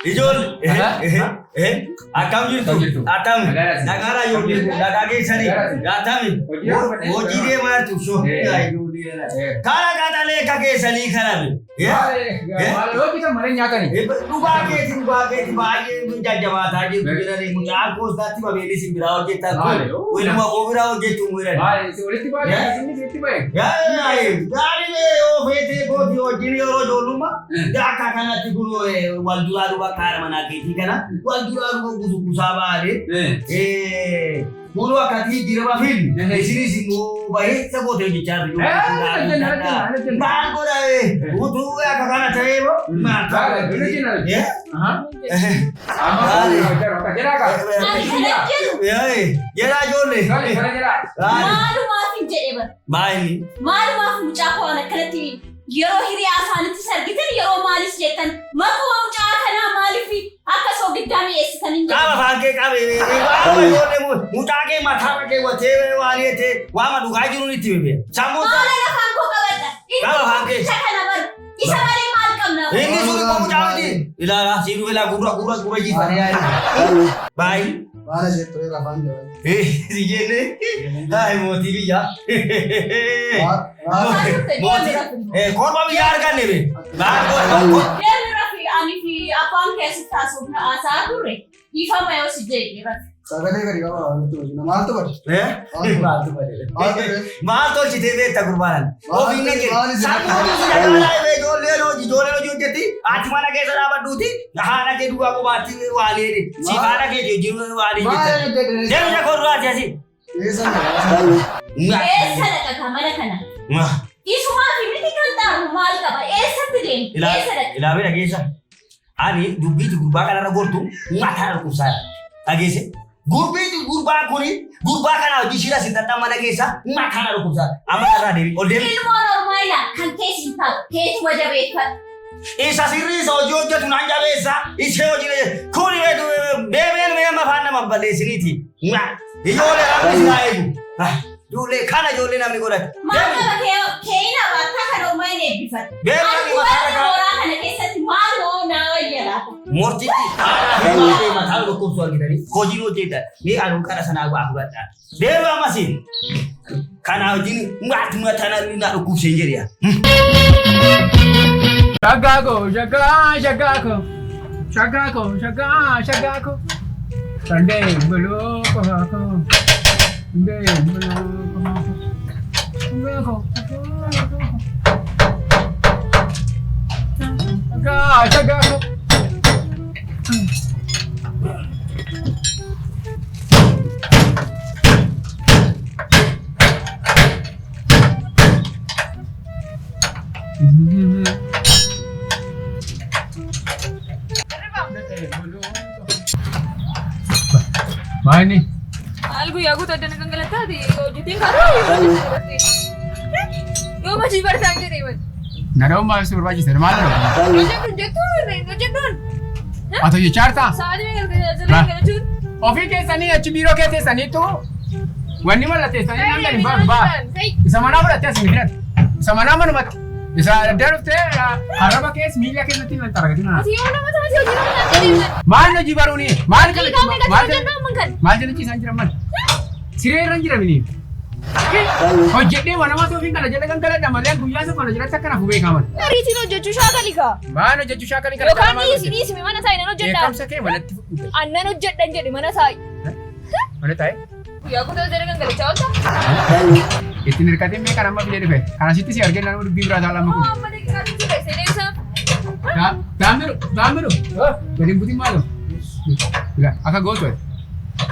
Ijoollee akkam jirtu? Akkam nagaadha ijoollee nagaa keessanii akkami hojii deemaa jirtu so kana qaxalee akka keessanii kaname. Maal hojjetan malee nyaatanii. Dhugaa keeti baay'ee jajjabaataa jirtu jedhanii mucaan koostaatti babeelli isin biraa hojjetan kun walumaa koo biraa hojjetu jedhani. Maal walitti baay'ee isin walitti baay'ee. Gaarii mee yoo feetee kooti wajjin yeroo ijoollummaa akka kanatti kun wal duraa duuba kaara manaa keetii kana wal duraa duuba gusugusaa baanee kunoo akkatti jijjiirama fiilmi isinis immoo bareessa gootee jechaa jiru. Maal godha utuu akka kana ta'ee moo maal Maal Ani kana jedhu Jedhaa ijoollee. Maalumaaf hin jedhe bara. Maayini. Maalumaaf mucaa koo waan akkanatti yeroo hiriyaa isaanitti sargitan yeroo maalis jettan maquma mucaa kanaa maaliif akka soogiddaa mi'eessitan hin Qaama jedhu. afaan kee qabe waama ijoollee mucaa kee mataa kee watee waan jettee waama dhugaa jiruun itti bebe. Sammuu Maala lafaan koo qabadha. Inni Qaama afaan kee. isa kana bara. Isa malee maal qabna? Inni sun immoo mucaa miti. Ilaalaa siin dhufe laa gurra gurra gurra jiifanii yaa'e. Baay'ee. Baala ishee ture afaan jabaa. Si jenne hayi mootii biyyaa. Mootii korma biyyaa arganne be. Maal godha? Deemni rafi ani fi abbaan keessatti haasofna haasaa turre dhiifama yoo si jedhe rafi. Sagalee gadi qabaa waan nutti hojii. Maaltu bade? Maaltu bade? Maaltu bade? Maal tolchitee beekta gurbaanan? Ofiin na jedhe. Sammuu si dhagaalaa ijoolleen hojii ijoolleen hojii hojjetti ati mana keessa dhaabadhuuti haadha kee duwwaa qobaatti waan jedhe. Siif haadha kee wajjin waan Maal jettan. hojjette? Deemu jakorraati asii. Eessa jira? Eessa dhaqa ka mana kana? Isumaa fi miti kan xaaru maal qaba? Eessatti deemu? Eessa dhaqa? Ilaamee dhageessa. Ani dubbiiti gurbaa kanarra gortu mataa dhukkubsaa dhageesse. Gurbiiti gurbaa kuni gurbaa kana hojii shira si xaxxan mana keessa mataa dhukkubsaa. Amma irraa deebi ol deebi. Ilmoon ormaa ilaa kan keessa hin taatu keetuma jabeeffadhu. Isa sirrii isa hojii hojjetu naan jabeessa. Ishee hojii kuni beebeen mee amma afaan nama balleessiniiti. Ijoollee rabbi si haa eegu. Ijoollee kana ijoollee namni godhate. Maal qaba keeyina baattaa kan ormaa hin eebbifadhu. Beebeen Ani mataa dubarri dhagaa. mooraa kana keessatti maal hoo naa wayya laata? Mortitti haadhaa fi baatee mataa dhukkubsu argitanii hojiin hojjetan ni aduun qara sanaa waa fudhadhaa. Deebi ammasii kana hojiin maati mataa na dhukkubsee hin jedhe. Shaggaako, shaggaa, shaggaako. Shaggaako, shaggaa, shaggaako. Sandee buloo qofaako. Sandee buloo qofaako. Shaggaako, shaggaako. Shaggaa, shaggaako. Maayini? Maal guyyaa guutuu addana gangalataati hojjetiin karaa yoo hojii bartaan jedhee bal. Nada'uun maal si barbaachise? Maal dha? Hojjedhu jettuun hojjedhuun. Ati hojjechaa jirtaa? Sa'aatii meeqa galachuun? Ofii keessanii achi biiroo kee teessaniitu wanni mallatteessanii namni hin baanu ba'a. Isa manaa fudhattee as hin fidatu. Isa manaa manumatti. Isa adda dhuftee arraba kees miila keessatti hin xaragatina. Ati yoo nama taate hojii nama taate. Maal hojii baruuni? Maal kana? Hiikaa meeqa Maal hojjennu amman kan? maal jala ciisaan jiran mal? Siree irra hin jiramini. Hojjedhee waan namaa ofiin kana jala gangaladha malee guyyaa isa kana jalatti akka nafu beekaman. Ariitiin hojjechuu shaakalii kaa. Maal hojjechuu shaakalii kana Yookaan caalaa maal dhiisi hojjette? dhiisi mana taa'i nan hojjedha. Dheekkamsa kee manatti fudhu. Annan hojjedhan jedhe mana taa'i. Mana taa'e. Guyyaa guutuu jala gangalachaa oolta. Ittiin hirkatiin mee kan amma fidee dhufe. Kana sitti si argee nama dubbii biraa taa'aa kun. Amma daqiiqaa sitti keessee deebisaaf. Daamiru, daamiru. Gadi hin butin maaloo. Akka gootu ati.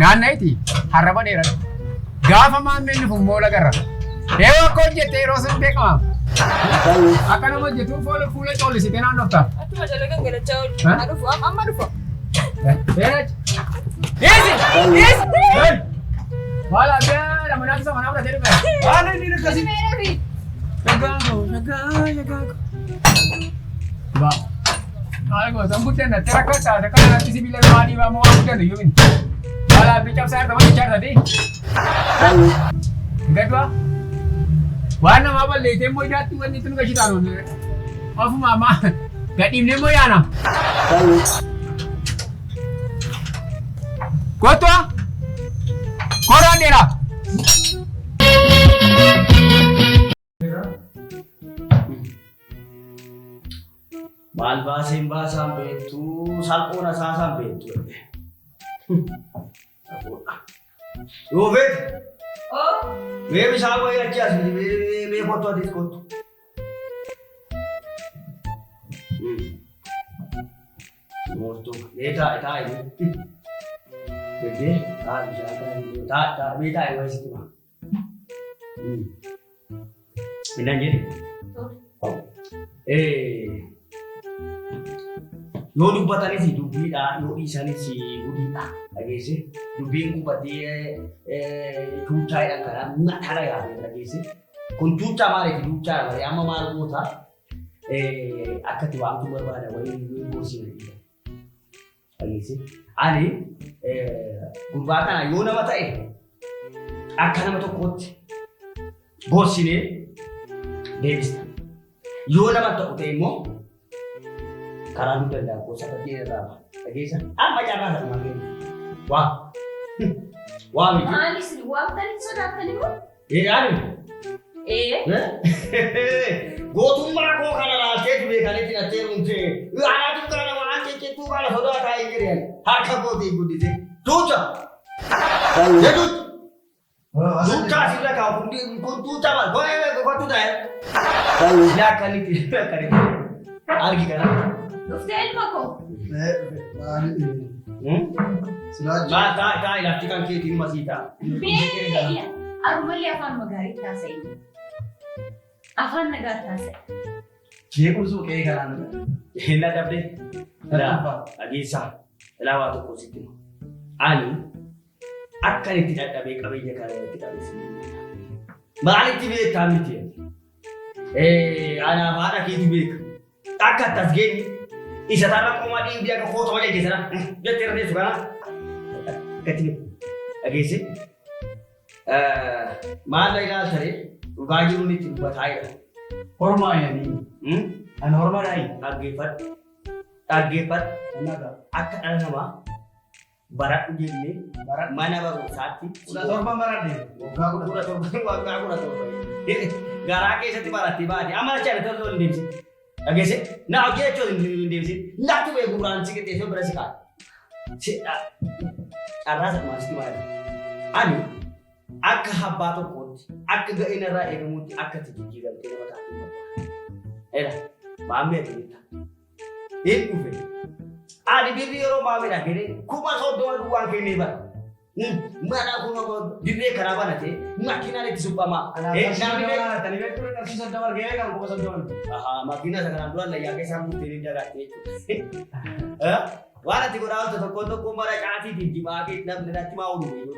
Naanna'iti harraba dheeradha. Gaafa maammeen dhufu moola garra. Eewwa akka hojjette yeroo sun beekama. Akka nama hojjetu fuula fuula coolisitee naannofta. Achuma jala gangalachaa oolu. Ha? Haa dhufu amma dhufa. Dheerachi. Dhiisi! Dhiisi! Maal adda lamanaa isa manaa fudhatee dhufe. Waan inni akkasii. Meeraa fi Shaggaako, shaggaa, shaggaako. Ba. Maal goota guddanna tera kottaa takka kanatti sibiila namaa dhiibaa moo waan guddannu iyyuu miti. Maal abbi cabsaa irra hojjechaa jirtati. Gadwa. Waan namaa balleessee immoo ijaatti wanni itti nu gashitaan oofuma ammaa. Gadhiifnee immoo yaana. Kottu koraan dheeraa. Maal baaseen baasaan beektu salphoon asaasaan beektu. Yoo feete Oo. mee bishaan wayii achi as mee mee kottu atis kottu. Moortuu mee taa'i taa'i. Fedhee taa'i bishaan kana taa'i taa'i mee taa'i wayii sitti ba'a. Minaan jedhe. Yoo dubbatanis dubbiidha, yoo dhiisanis gudiidha. Dhageesse dubbiin qubatee tuuchaa jedhan kana mataadha yaadee dhageesse. Kun tuuchaa maaliiti? Tuuchaadha malee amma maal goota? Akkatti waamtu barbaada wayii gorsina. Dhageesse. Ani gurbaa kana yoo nama ta'e akka nama tokkootti gorsinee deebisna. Yoo nama ta'u ta'e immoo karaa nu danda'a gosa fakkii irraa ba'a. Dhageessa. Amma carraa sana maal Waa. Waa miti. Maal isin waamtanii sodaattanii moo? Ee ani. Ee. Gootummaa koo kana laalteetu beekanitti natti heerumte. Anaatu kana waan ciccittuu kana sodaataa hin jireen. Harka kootiin guddise. Tuuta. Jedhuut. Tuuta asirra kaa'u kun tuuta maal? Kottu ta'e. Ilaa akkanitti akkanitti. Argi kana. Dhuftee ilma koo. Silaa Maa taa taa ilaalchi kan keetiin masii ta'a. Beeya. Arumallee afaan magaarii taasa'e. Afaan nagaa taasa'e. Jeequmsuu qe'ee kanaan. Hin dadhabde. Ilaa dhageessaa. Ilaa waa tokko sitti hima. Ani akkan itti dadhabee qabeenya kana irratti qabeessi. Maalitti beektaa miti? Anaaf haadha keetu beeka. Akka itti as geenye isa tarra qomaa dhiibdee akka kootoo malee keessana jettee irra teessu kana akkatti beeku. Dhageesse? Maal na ilaaltare dhugaa jiruun itti dubbataa jira. Hormaa yaanii. Ani hormaa dhaayi. Dhaggeeffadhu. Dhaggeeffadhu. Akka dhala namaa baradhu jennee mana barumsaatti 17 baradhe. Waggaa 17. 17 waggaa 17. Garaa keessatti barattee baate amma achi ana osoo hin deemsin. Dhageesse? Na hojii jechuun hin deemsin. Natti bee gurraan si qixxeessee bira si kaa'e. Carraa sana sitti maali? Ani akka abbaa tokkootti akka ga'een irraa eegamutti akka itti jijjiiramtee nama taatu barbaada. Eera maammee ati beekta. Hin dhufe. Ani birrii yeroo maamila kenne 30,000 duwwaan kennee bara. Mana kuma dirree karaa banatee makiinaan itti suphamaa. Namni beektu qarshii 30 argee kan 30,000. Ahaa makiina isa kanaan dura layyaa keessaa guuttee ni dagattee jechuudha. Waan ati godhaa ooltu tokko tokko mara caatiitiin jimaa kee namni natti maa oolu.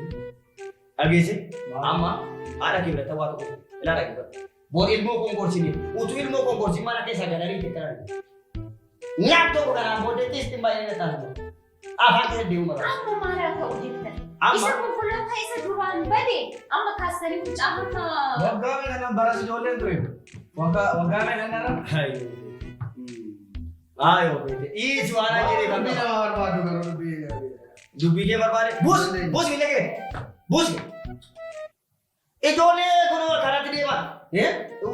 Dhageesse amma haadha kee biratti waa tokko ilaa dhaggeeffadhu. Bor ilmoo konkorsine utuu ilmoo konkorsin mana keessa galanii itti karan. Nyaat tokko kanaan booddee xiistiin baay'ee na taasisu. Afaan keessa deemuu barbaada. Amma maal haa ta'u jettan? Amma Isa konkolaataa isa duraan bade amma kaastanii mucaa hamma Waggaa meeqa nan baras ijoolleen ture. Waggaa waggaa meeqa narra. Ayoo beete dhiisi waan ajjeere kan Dubbii nama barbaadu garuu dubbii. Dubbii kee barbaade buus buus miila kee buus. Ijoollee kun karatti deeman.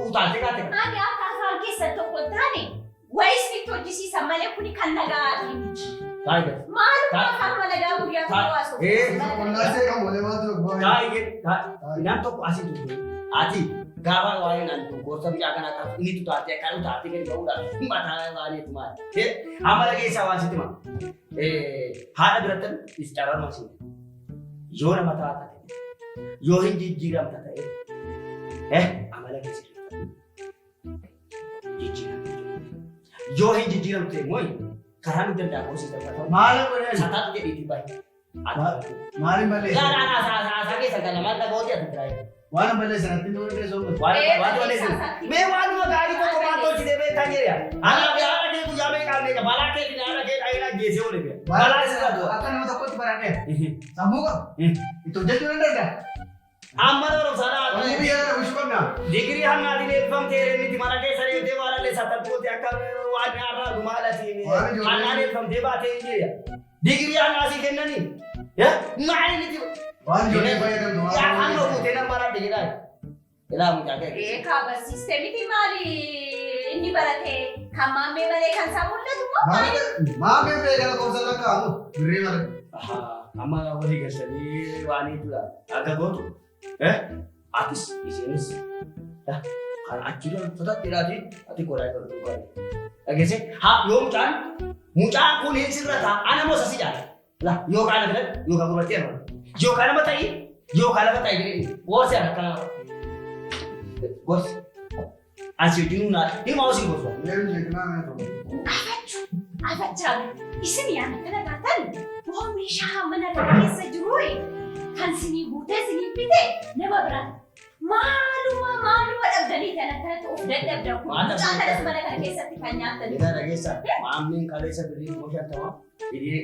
Utaaltee kaate kana. Ani akka afaan keessan tokko hin taane wayii isinitti hojjisiisan malee kuni kan nagaati miti. Taayi Maaluma afaanuma nagaa guyyaa tokko haasa'u. Qonnaasee kan malee maaltu tokko. Taayi nam tokko asii turte. Ati gaafa waa'ee naan gorsa biyyaa kana akka inni tutaatee akka utaatee gadi ba'uudhaaf mataa waa'ee tumaati. Amma dhageessaa waan sitti hima. Haadha birattan is carraan siin. Yoo nama taata ta'e, yoo hin jijjiiramta ta'e, amala kee sirreeffadhu. Jijjiiramta. Yoo hin jijjiiramte immoo karaa nu danda'a gosi ta'u. Maal godhee? Sataatu jedhiitii bahe. Maaliin balleessa? Laa laa haasaa keessa kan lamaan dhaga'ooti ati biraa. Waan balleessa natti hin tolle sooma. Waan balleessa. Mee waanuma gaarii tokko maal tolchitee beektaa jedha. Anaa fi haadha kee guyyaa meeqa meeqa balaa kee fi haadha kee dhahee ajjeesee oole bee. Balaa isa dura. Akka nama tokkotti baradhee sammuu qaba. Itti hojjechuu nan danda'a. Amma mana barumsaa Hojii biyya kana bulchuu qabna. Digirii hannaatiin eebbifamtee miti mana keessa deemtee waan allee sattalbooti akka waan har'aa dhumaalaatiin Waan ijoollee- hannaan eebbifamtee baatee hin jira. Digirii hannaa sii kennanii. Maali miti? Waan ijoollee fayyadamtu waan Yaa hannoo guutee nama baradhe jedhaa. Ilaa mucaa kee. Eekaa barsiiste miti maali inni barate kan maammee malee kan isaa mul'atu moo maali? Maamee beekala qoomsa lakkaa'amu birrii malee. Amma walii galchanii waan jechuudha. Akka gootu. Atis isheenis kan achi sodaatti ati qodaa godhatu qabu. Dhageesse haa yoo mucaan mucaan kun hin sirrata ana moo sasi jaala. La yookaan na filadhu yookaan gurratti ana yookaan nama ta'i yookaan lafa ta'i jedhee gorsi ana akkana gorsi. Asi wajjin naa hima osii gorsu. Meeru jeeqinaa mee ta'u. Afachuu afachaa isin yaana kana taatan waan meeshaa mana kana keessa jiru kan sinii guutee sinii bite nama biraa maaluma maaluma dhabdanii kan akkanatti of dadhabdan kun Maal mucaa kanas mana kana keessatti kan nyaattan. Egaa dhageessa maammeen kaleessa birrii 50,000 hidhee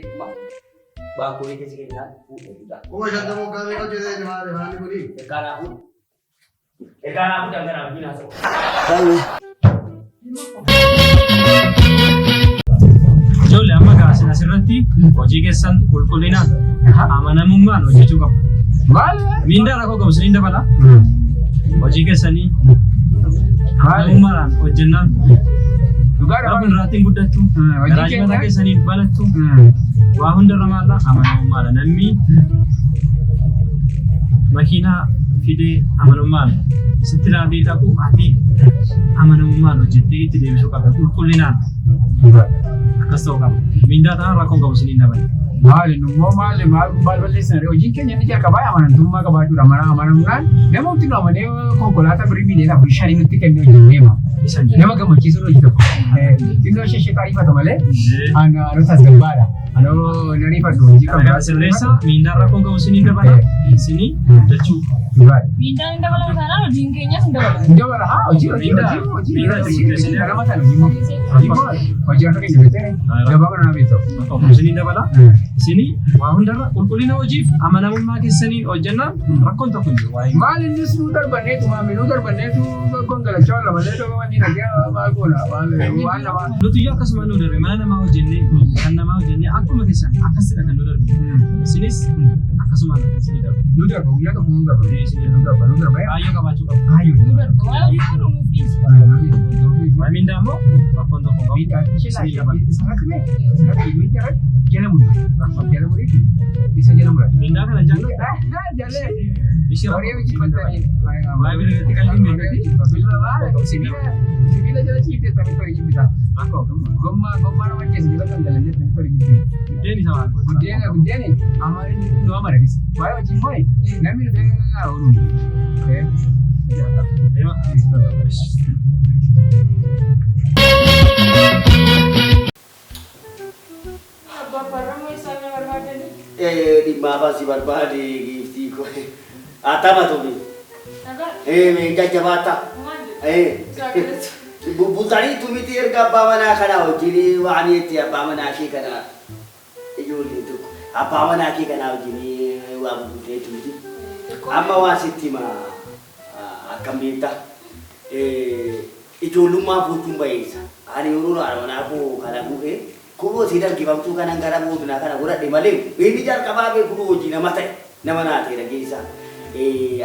baankoolii keessa kennaan fuudhee guddaa. 50,000 waggaa meeqa hojjetee inni maali maali kuni? Kanaafuu kanaafuu dhangala'aa wajjin haasa'u. Ijoollee amma gaasin asirratti hojii keessan qulqullinaan amanamummaan hojjechuu qabu. Maal? Miindaa rakkoo qabu isiniin dabala. Hojii keessanii amanamummaadhaan hojjennaan Dhugaadha. gara fuulduraatti hin guddattu. Hojii Garaa keenya. mataa keessanii banattu. Waa hundarra maalla amanamummaadha. Namni makiinaa fidee amanamummaan sitti laatee dhaqu ati amanamummaan hojjettee itti deebisuu qabda. Qulqullinaan akkas ta'uu qaba. Miindaa ta'an rakkoon qabu isiniin dabala. Maali nummoo maali maal maal balleessan hojiin keenya inni jalqabaa amanamtummaa qabaachuudha. Mana amanamnaan nama nuti nu amanee konkolaataa birrii 5 miliyoona 4 nutti kennee hojii deema. Isan jedha. Nama gammachiisuun hojii tokko. Xinnoo ishee ishee ariifata malee anoo tasgabbaadha. Anoo nan ifadhu hojii Kana gara sirreessa miindaan rakkoon qabu isiniin dabala. Isinii hojjechuu. Dhugaadha. Miindaan hin dabalamu taanaan hojiin keenyas hin dabalamu. Hin dabala haa hojii hojii hojii hojii hojii hojii nama sana hojii hojii hojii harka keenya beekte gabaa kana beektu. Rakkoon qabu isiniin dabala. Isinii waa hundarra qulqullina hojiif amanamummaa keessaniin hojjennaan rakkoon tokko hin jiru. Waa'ee Maal innis nu darbanneetu maami nu darbanneetu gongalachaa oolla malee tokko wanni dhagee maal goona maal waan namaa. Nuti iyyuu akkasuma nu darbe mana namaa hojjennee kan namaa hojjennee akkuma keessan akkasidha kan nu darbe. Isinis akkasuma kan isinii darbu. Nu darba guyyaa tokko nu darba nu darba nu darba Kaayyoo qabaachuu qabu. kaayyoo. Nu darba waa hojii kun nuuf dhiisi. Waa'ee miindaa immoo rakkoon tokko hin qabu. Isinii dabala. Jala muri jala muri isa jala mura. Miindaa kana jaalladha. Jalee. Ishee Horii rakkoo hojii isinii dabala. fattanii. Waa'ee birrii qalbii hin beeknetti Sibiila jala ciifte tarii torii jibbita. rakkoo qabu. Gommaa gommaa nama keessa jala kan jalan jette torii jibbita. Buddeen isa maal godha? Buddeena buddeeni amala nu amala waa'ee hojii immoo namni dhufee ooluun. Deema. Abbaa barramoo isaa na barbaadani. Dhimma afaan si barbaade giiftii koo. Attama tumi. Nagaa Jajjabaata. maal jedhu? Isaa galatu. Bultanii tumiti erga abbaa manaa kana wajjin waan itti abbaa manaa kee kana ijoollee tokko abbaa manaa kee kana wajjin waa bultee tumiti. Amma waan sitti hima akkam beektaa ijoollummaa fuuchuun bayeessa. Ani yeroo haadha manaa koo kana fuudhee kunoo si dargifamtuu kanan gara boodinaa kana godhadhe malee inni jalqabaa bee kunoo hojii nama ta'e nama naa ta'e dhageessa.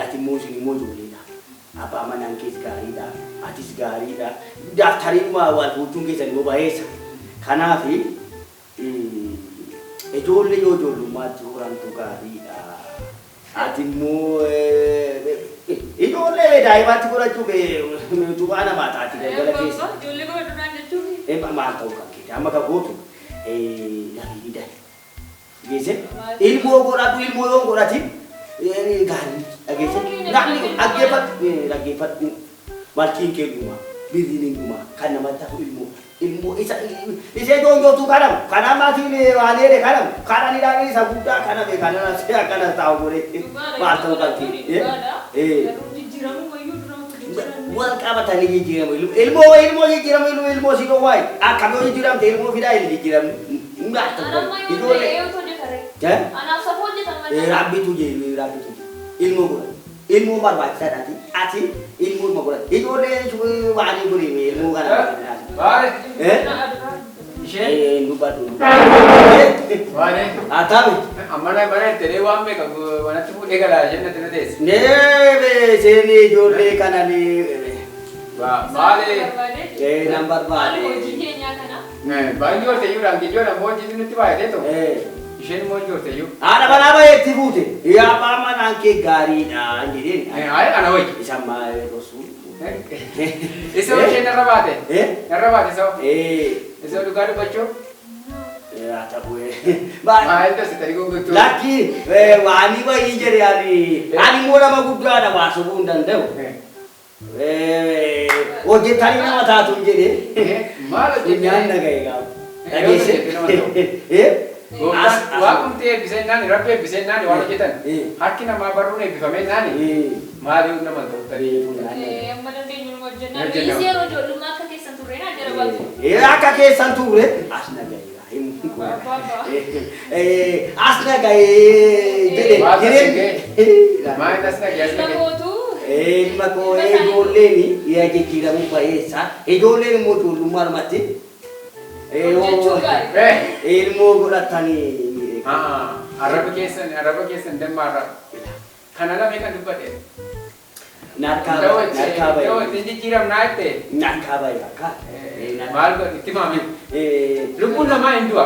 Ati immoo isin immoo ijoolleedha. Abbaa manaan kees gaariidha. Atis gaariidha. Daaftariidhuma wal fuuchuun keessan immoo bayeessa. Kanaaf ijoollee yoo ijoollummaatti horantu gaariidha. Ati immoo ijoollee daa'imaatti godhachuu utubaa namaa taati galgala keessa. Ijoollee godhadhu naan jechuun. Maal ta'uu kan keeti amma kan gootu lafii didan. Geesse ilmoo godhadhu ilmoo yoo godhatin gaarii dhageesse namni dhaggeeffadhu dhaggeeffadhu malkiin kee dhuma birriin hin dhuma kan namatti hafu ilmoo ilmoo isa isee joonjootuu kanamu kana maatiin waan eede kanamu kana ni dhaabee isa guddaa kana be kana akkana taa'u godhe maal ta'uu kan keeti. Garuu jijjiiramuu wayyuu duramtu jijjiiramuu. Wal qabatanii jijjiiramu ilmoo ilmoo jijjiiramu ilmoo ilmoo si dhowwaayi akkam yoo jijjiiramte ilmoo fidaa hin jijjiiramne. Anamma yoo Ijoollee. ta'e yoo hojjetare. Anaaf safuu hojjetan malee. Rabbitu jee rabbitu jee ilmoo godhadhu. Ilmoo barbaachisaadhaati. Ati ilmoo ilma godhate. Ijoollee waanii kuni ilmoo kana. Baale. Eh? Isheen. Eh, dubbadhu. Baale. Atami. Amma na bara itti waan beeka wanatti fuudhee galaa isheen natti na teesse. Nee, seenii ijoollee kana ni. Baale. Eh, nan barbaade. Hojii keenyaa kana. Baay'ee joorte iyyuu dhaan gijjoon ammoo hojii nutti baay'atee ta'u. Eh. Isheen immoo joorte iyyuu. Haadha manaa baay'eetti fuute. Yaa abbaa manaan kee gaariidha jedheen. Hayi ana wayyi. Isa maal gosu? Isa isheen narra baate. Eh? Narra baate isa. Eh. Isa dhugaa dubbachuu. Haa ta'u. Baay'ee. Maal ta'e tarii gunguttuu. Lakki waanii wayii jedhe ani. Ani immoo nama guddaadha waa sobuu hin danda'u. Hojjetanii nama taatu hin jedhe. Maal Funyaan hojjettee? naga'e gaafa. Dhageesse. Eh? Gooftaan waaqumti eebbisee naani rabbi eebbisee naani waan hojjetan. Eh. Harki namaa barruun eebbifamee naani Eh. maaliif nama ta'u tarii. Amma dandeenyu nu hojjennaa. Hojjenna. Nuyi yeroo ijoollummaa akka keessan turre naa jara baatu. Akka keessan turre as naga'e. As naga'e jedhe. Waaqa Jireenyi. Maal as nagee as Ilma nagee. kootu. Ilma koo ijoolleen yaa jijjiiramuu bayeessa. Ijoolleen immoo ijoollummaa namatti. Hojjechuu gaarii. Eh. Ilmoo godhatanii. Arraba keessan arraba keessan dammaarra. Kana lamee kan dubbate. Narkaa bahe. Narkaa bahe. Ittiin jijjiiramnaa jette. Narkaa bahe bakka. Maal godhu itti maamil. Lubbuun namaa hin du'a.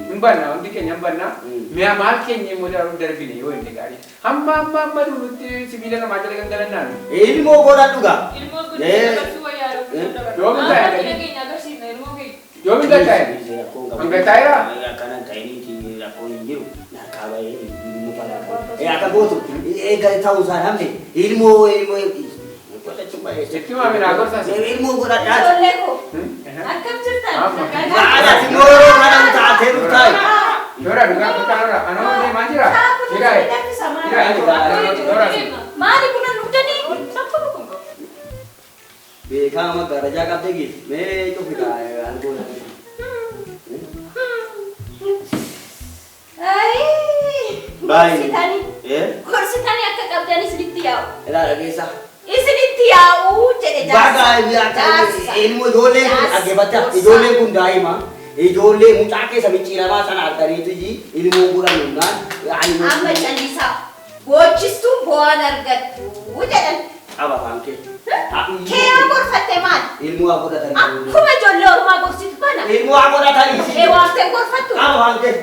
Hin banna hundi keenya hin banna. Mi'a maal keenya immoo darbu darbine yoo inni gaarii. Hamma hamma hamma duunutti sibiila namaa jala gangalannaan. Ilmoo godhadhu gaa. Ilmoo guddina dabarsuu wayyaa Yoo Maal bitaa rakkina keenya agarsiisna ilmoo keenya. Yoo bitaa ta'e. Hangataayira? Akkanan ta'iniiti rakkoon hin jiru. Narkaa bahee ilmoo balaa. Akka gootu eega ta'uu isaa namni ilmoo ilmoo godhachuun baay'ee. Itti maamilaa gorsaas. Ilmoo godhadhaa. Ijoollee koo akkam jirtan? Ati immoo yeroo kana taatee dhuftaa. Dora dhugaa kutaa dora. Anoo deemaa jira. Jira. Jira. Dora. Maali kun dhugdanii? Rakkoo tokko hin qabu. Beekaa amma darajaa qabdee geessi. Mee cufi kaa aangoo. Gorsitanii Eh? gorsitanii akka qabdan isinitti yaa'u. Ilaa dhageessaa. Isinitti yaa'u jedhe Baga jaarsa. ilmoo ijoolleen kun dhaggeeffachaa ijoolleen kun daa'ima ijoollee mucaa keessa micciiramaa sana arganiitu ilmoo godhamuudhaan Amma callisaa boochistuun bu'aan argattu jedhan. qaba afaan kee. Kee yoo gorfatte maal? Ilmoo haa godhatanii. Akkuma ijoollee ormaa gorsitu kana. Ilmoo haa godhatanii. Kee waaftee gorfattu. Qaba afaan kee.